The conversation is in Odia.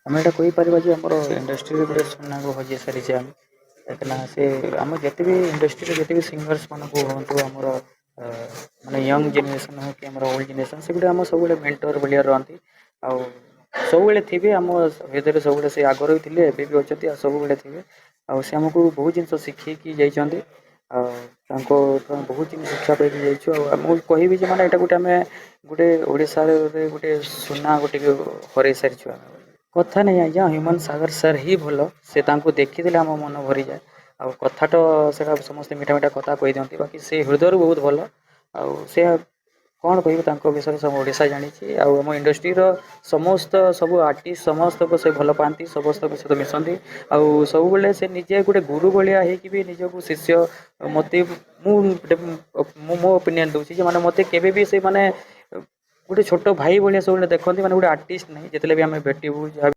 ଆମେ ଏଇଟା କହିପାରିବା ଯେ ଆମର ଇଣ୍ଡଷ୍ଟ୍ରିରେ ଗୋଟେ ସୁନାକୁ ହଜେଇ ସାରିଛେ ଆମେ। କାହିଁକିନା ସେ ଆମ ଯେତେ ବି ଇଣ୍ଡଷ୍ଟ୍ରିରେ ଯେତେ ବି ସିଙ୍ଗର୍ସ ମାନଙ୍କୁ ହୁଅନ୍ତୁ, ଆମର ମାନେ ୟଙ୍ଗ ଜେନେରେସନ୍ ହଉ କି ଆମର ଓଲ୍ଡ ଜେନେରେସନ୍, ସେଗୁଡ଼ା ଆମ ସବୁବେଳେ ମେଣ୍ଟର ଭଳିଆ ରହନ୍ତି ଆଉ ସବୁବେଳେ ଥିବେ ଆମ ହୃଦୟରେ ସବୁବେଳେ। ସେ ଆଗରୁ ବି ଥିଲେ, ଏବେ ବି ଅଛନ୍ତି ଆଉ ସବୁବେଳେ ଥିବେ। ଆଉ ସେ ଆମକୁ ବହୁତ ଜିନିଷ ଶିଖେଇକି ଯାଇଛନ୍ତି ଆଉ ତାଙ୍କଠୁ ଆମେ ବହୁତ ଜିନିଷ ଶିକ୍ଷା ପାଇକି ଯାଇଛୁ। ଆଉ ମୁଁ କହିବି ଯେ ମାନେ ଏଇଟା ଗୋଟେ ଆମେ ଗୋଟେ ଓଡ଼ିଶାରେ ଗୋଟେ ସୁନା ଗୋଟେ ହରେଇ ସାରିଛୁ ଆମେ। କଥା ନାହିଁ ଆଜ୍ଞା, ହ୍ୟୁମାନ୍ ସାଗର ସାର୍ ହିଁ ଭଲ। ସେ ତାଙ୍କୁ ଦେଖିଦେଲେ ଆମ ମନ ଭରିଯାଏ। ଆଉ କଥା ତ ସେଇଟା ସମସ୍ତେ ମିଠା ମିଠା କଥା କହିଦିଅନ୍ତି, ବାକି ସେ ହୃଦୟରୁ ବହୁତ ଭଲ। ଆଉ ସେ କ'ଣ କହିବି ତାଙ୍କ ବିଷୟରେ, ସବୁ ଓଡ଼ିଶା ଜାଣିଛି। ଆଉ ଆମ ଇଣ୍ଡଷ୍ଟ୍ରିର ସମସ୍ତ ସବୁ ଆର୍ଟିଷ୍ଟ ସମସ୍ତଙ୍କୁ ସେ ଭଲ ପାଆନ୍ତି, ସମସ୍ତଙ୍କ ସହିତ ମିଶନ୍ତି। ଆଉ ସବୁବେଳେ ସେ ନିଜେ ଗୋଟେ ଗୁରୁ ଭଳିଆ ହେଇକି ବି ନିଜକୁ ଶିଷ୍ୟ, ମୋତେ ମୁଁ ମୁଁ ମୋ ଓପିନିଅନ୍ ଦେଉଛି ଯେ ମାନେ ମୋତେ କେବେ ବି ସେ ମାନେ ଗୋଟେ ଛୋଟ ଭାଇ ଭଳିଆ ସବୁବେଳେ ଦେଖନ୍ତି, ମାନେ ଗୋଟେ ଆର୍ଟିଷ୍ଟ ନାହିଁ। ଯେତେବେଳେ ବି ଆମେ ଭେଟିବୁ, ଯାହା